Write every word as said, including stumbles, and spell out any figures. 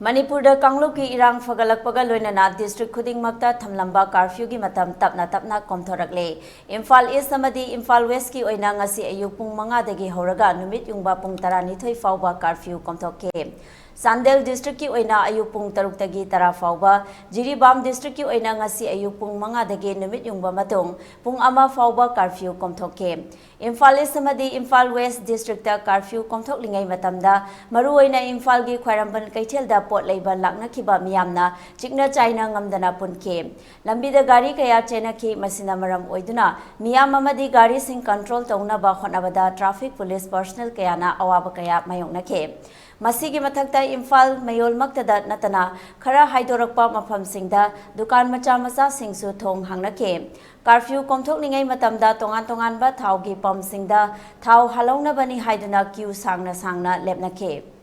ꯃꯅꯤꯄꯨꯔꯗ ꯀꯥꯡꯂꯨꯞꯀꯤ ꯏꯔꯥꯡ ꯐꯒꯠꯂꯛꯄꯒ ꯂꯣꯏꯅꯅ district ꯈꯨꯗꯤꯡꯃꯛꯇ ꯊꯝꯂꯝꯕ curfewꯒꯤ ꯃꯇꯝ ꯇꯞꯅ ꯇꯞꯅ ꯀꯣꯝꯊꯣꯔꯛꯂꯦ꯫ ꯏꯝꯐꯥꯜ East ꯑꯃꯗꯤ ꯏꯝꯐꯥꯜ Westꯀꯤ ꯑꯣꯏꯅ ꯉꯁꯤ ꯑꯌꯨꯛ ꯄꯨꯡ ꯃꯉꯥꯗꯒꯤ ꯍꯧꯔꯒ ꯅꯨꯃꯤꯠ ꯌꯨꯡꯕ ꯄꯨꯡ ꯇꯔꯥꯅꯤꯊꯣꯏ ꯐꯥꯎꯕ curfew ꯀꯣꯝꯊꯣꯛꯈꯤ꯫ ꯆꯥꯟꯗꯦꯜ districtꯀꯤ ꯑꯣꯏꯅ ꯑꯌꯨꯛ ꯄꯨꯡ ꯇꯔꯨꯛꯇꯒꯤ ꯇꯔꯥ ꯐꯥꯎꯕ, ꯖꯤꯔꯤꯕꯥꯝ districtꯀꯤ ꯑꯣꯏꯅ ꯉꯁꯤ ꯑꯌꯨꯛ ꯄꯨꯡ ꯃꯉꯥꯗꯒꯤ ꯅꯨꯃꯤꯠ ꯌꯨꯡꯕ ꯃꯇꯨꯡ ꯄꯨꯡ ꯑꯃ ꯐꯥꯎꯕ curfew ꯀꯣꯝꯊꯣꯛꯈꯤ꯫ ꯏꯝꯐꯥꯜ East ꯑꯃꯗꯤ ꯏꯝꯐꯥꯜ West districtꯇ curfew ꯀꯣꯝꯊꯣꯛꯂꯤꯉꯩ ꯃꯇꯝꯗ ꯃꯔꯨꯑꯣꯏꯅ ꯏꯝꯐꯥꯜꯒꯤ ꯈ꯭ꯋꯥꯏꯔꯝꯕꯟ ꯀꯩꯊꯦꯜꯗ ꯄꯣꯠ ꯂꯩꯕ ꯂꯥꯛꯅꯈꯤꯕ ꯃꯤꯌꯥꯝꯅ ꯆꯤꯛꯅ ꯆꯥꯏꯅ ꯉꯝꯗꯅ ꯄꯨꯟꯈꯤ꯫ ꯂꯝꯕꯤꯗ ꯒꯥꯔꯤ ꯀꯌꯥ ꯆꯦꯟꯅꯈꯤ꯫ ꯃꯁꯤꯅ ꯃꯔꯝ ꯑꯣꯏꯗꯨꯅ ꯃꯤꯌꯥꯝ ꯑꯃꯗꯤ ꯒꯥꯔꯤꯁꯤꯡ control ꯇꯧꯅꯕ ꯍꯣꯠꯅꯕꯗ traffic police personnel ꯀꯌꯥꯅ ꯑꯋꯥꯕ ꯀꯌꯥ ꯃꯥꯌꯣꯛꯅꯈꯤ꯫ ꯃꯁꯤꯒꯤ ꯃꯊꯛꯇ ꯏꯝꯐꯥꯜ ꯃꯌꯣꯜꯃꯛꯇꯗ ꯅꯠꯇꯅ ꯈꯔ ꯍꯥꯏꯗꯣꯔꯛꯄ ꯃꯐꯝꯁꯤꯡꯗ ꯗꯨꯀꯥꯟ ꯃꯆꯥ ꯃꯆꯥꯁꯤꯡꯁꯨ ꯊꯣꯡ ꯍꯥꯡꯅꯈꯤ꯫ Curfew ꯀꯣꯝꯊꯣꯛꯂꯤꯉꯩ ꯃꯇꯝꯗ ꯇꯣꯉꯥꯟ ꯇꯣꯉꯥꯟꯕ ꯊꯥꯎꯒꯤ pumpꯁꯤꯡꯗ ꯊꯥꯎ ꯍꯥꯜꯍꯧꯅꯕꯅꯤ ꯍꯥꯏꯗꯨꯅ queue ꯁꯥꯡꯅ ꯁꯥꯡꯅ ꯂꯦꯞꯅꯈꯤ꯫